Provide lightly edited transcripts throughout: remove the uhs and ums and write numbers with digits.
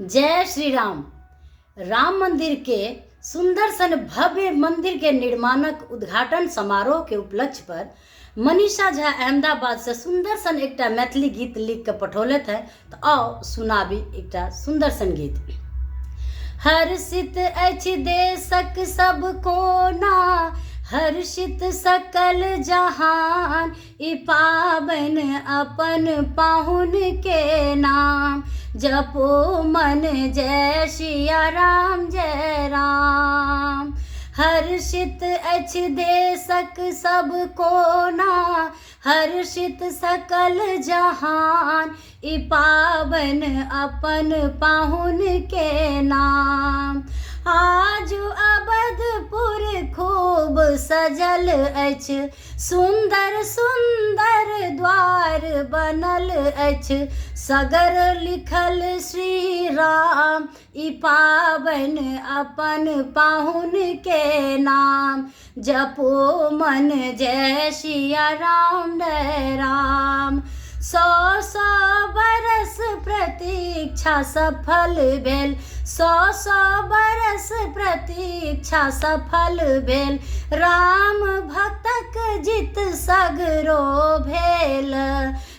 जय श्री राम। राम मंदिर के सुंदर सन भव्य मंदिर के निर्माणक उद्घाटन समारोह के उपलक्ष्य पर मनीषा झा अहमदाबाद से सुंदर सन एकटा मैथिली गीत लिख के पठौलथि है, तऽ आउ सुनाबी एकटा सुंदर सन गीत। हर्षित अछि देशक सब कोना, हर्षित सकल जहान, ई पाबनि अपन पाहुन के नाम, जपो मन जय सिया राम जय राम। हर्षित अछि देशक सब कोना, हर्षित सकल जहान, ई पाबनि अपन पाहुन के नाम। आज अवधपुर खूब सजल अछि, सुन्दर सुन्दर द्वार बनल अछि, सगर लिखल श्री राम, ई पाबनि अपन पाहुन के नाम, जपो मन जय सिया राम जय राम। सौ सौ बरस प्रतीक्षा सफल भेल, सौ सौ बरस प्रतीक्षा सफल भेल, राम भक्तक जित सगरो भेल,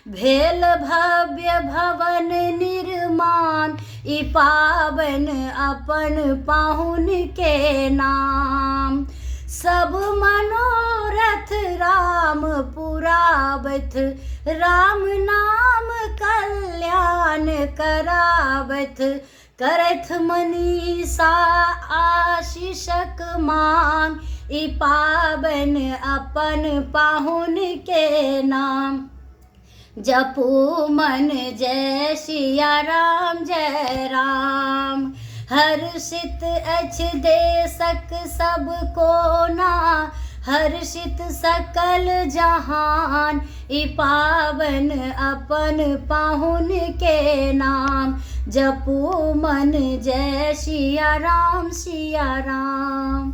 भेल भव्य भवन निर्माण, ई पाबनि अपन पाहुन के नाम। सब मनोरथ राम पुराबथि, राम नाम कल्याण कराबथि, करथि मनीषा आशीषक मान, ई पाबनि अपन पाहुन के नाम। जपू मन जय सिया राम जय राम। हर्षित अछि देशक सब कोना, हर्षित सकल जहान, ई पावन अपन पाहुन के नाम, जपू मन जय सिया राम सिया राम।